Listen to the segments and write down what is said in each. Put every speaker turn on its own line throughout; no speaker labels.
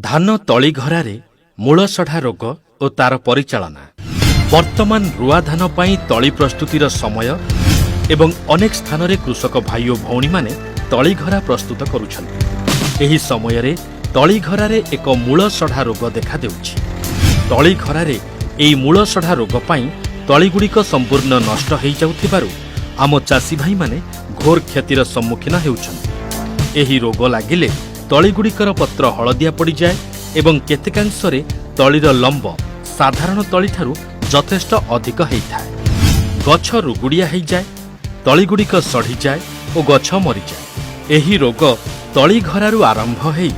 ଧାନ ତଳିଘରାରେ ମୂଳସଢ଼ା ରୋଗ ଓ ତାର ପରିଚାଳନା। ବର୍ତ୍ତମାନ ରୁଆ ଧାନ ପାଇଁ ତଳି ପ୍ରସ୍ତୁତିର ସମୟ ଏବଂ ଅନେକ ସ୍ଥାନରେ କୃଷକ ଭାଇ ଓ ଭଉଣୀମାନେ ତଳିଘରା ପ୍ରସ୍ତୁତ କରୁଛନ୍ତି। ଏହି ସମୟରେ ତଳିଘରାରେ ଏକ ମୂଳସଢ଼ା ରୋଗ ଦେଖାଦେଉଛି। ତଳିଘରାରେ ଏହି ମୂଳସଢ଼ା ରୋଗ ପାଇଁ ତଳିଗୁଡ଼ିକ ସମ୍ପୂର୍ଣ୍ଣ ନଷ୍ଟ ହୋଇଯାଉଥିବାରୁ ଆମ ଚାଷୀ ଭାଇମାନେ ଘୋର କ୍ଷତିର ସମ୍ମୁଖୀନ ହେଉଛନ୍ତି। ଏହି ରୋଗ ଲାଗିଲେ ତଳିଗୁଡ଼ିକର ପତ୍ର ହଳଦିଆ ପଡ଼ିଯାଏ ଏବଂ କେତେକାଂଶରେ ତଳିର ଲମ୍ବ ସାଧାରଣ ତଳିଠାରୁ ଯଥେଷ୍ଟ ଅଧିକ ହୋଇଥାଏ। ଗଛ ରୁଗୁଡ଼ିଆ ହୋଇଯାଏ, ତଳିଗୁଡ଼ିକ ସଢ଼ିଯାଏ ଓ ଗଛ ମରିଯାଏ। ଏହି ରୋଗ ତଳିଘରାରୁ ଆରମ୍ଭ ହେଇ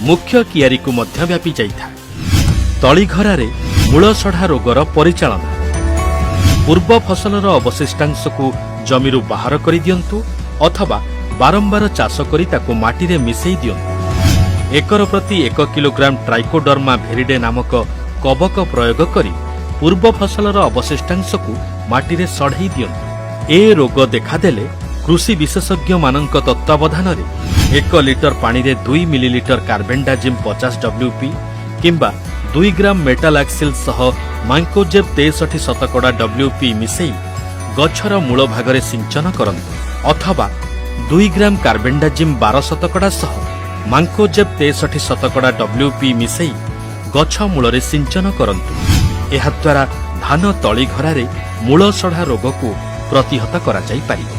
ମୁଖ୍ୟ କିଆରିକୁ ମଧ୍ୟ ବ୍ୟାପି ଯାଇଥାଏ। ତଳିଘରାରେ ମୂଳସଢ଼ା ରୋଗର ପରିଚାଳନା: ପୂର୍ବ ଫସଲର ଅବଶିଷ୍ଟାଂଶକୁ ଜମିରୁ ବାହାର କରିଦିଅନ୍ତୁ ଅଥବା ବାରମ୍ବାର ଚାଷ କରି ତାକୁ ମାଟିରେ ମିଶେଇ ଦିଅନ୍ତୁ। ଏକର ପ୍ରତି 1 କିଲୋଗ୍ରାମ ଟ୍ରାଇକୋଡର୍ମା ଭିରିଡେ ନାମକ କବକ ପ୍ରୟୋଗ କରି ପୂର୍ବ ଫସଲର ଅବଶିଷ୍ଟାଂଶକୁ ମାଟିରେ ସଢ଼େଇ ଦିଅନ୍ତୁ। ଏ ରୋଗ ଦେଖାଦେଲେ କୃଷି ବିଶେଷଜ୍ଞମାନଙ୍କ ତତ୍ତ୍ୱାବଧାନରେ 1 ଲିଟର ପାଣିରେ 2 ମିଲିଲିଟର କାର୍ବୋଣ୍ଡାଜିମ୍ 50 ଡବ୍ଲ୍ୟୁପି କିମ୍ବା 2 ଗ୍ରାମ ମେଟାଲାକ୍ସିଲ୍ ସହ ମାଙ୍କୋଜେବ୍ 63% ଡବ୍ଲ୍ୟୁପି ମିଶେଇ ଗଛର ମୂଳ ଭାଗରେ ସିଞ୍ଚନ କରନ୍ତୁ ଅଥବା 2 ଗ୍ରାମ କାର୍ବୋଣ୍ଡାଜିମ୍ 12% ସହ ମାଙ୍କୋଜେବ୍ 63% ଡବ୍ଲ୍ୟୁପି ମିଶେଇ ଗଛ ମୂଳରେ ସିଞ୍ଚନ କରନ୍ତୁ। ଏହାଦ୍ୱାରା ଧାନ ତଳିଘରାରେ ମୂଳସଢ଼ା ରୋଗକୁ ପ୍ରତିହତ କରାଯାଇପାରିବ।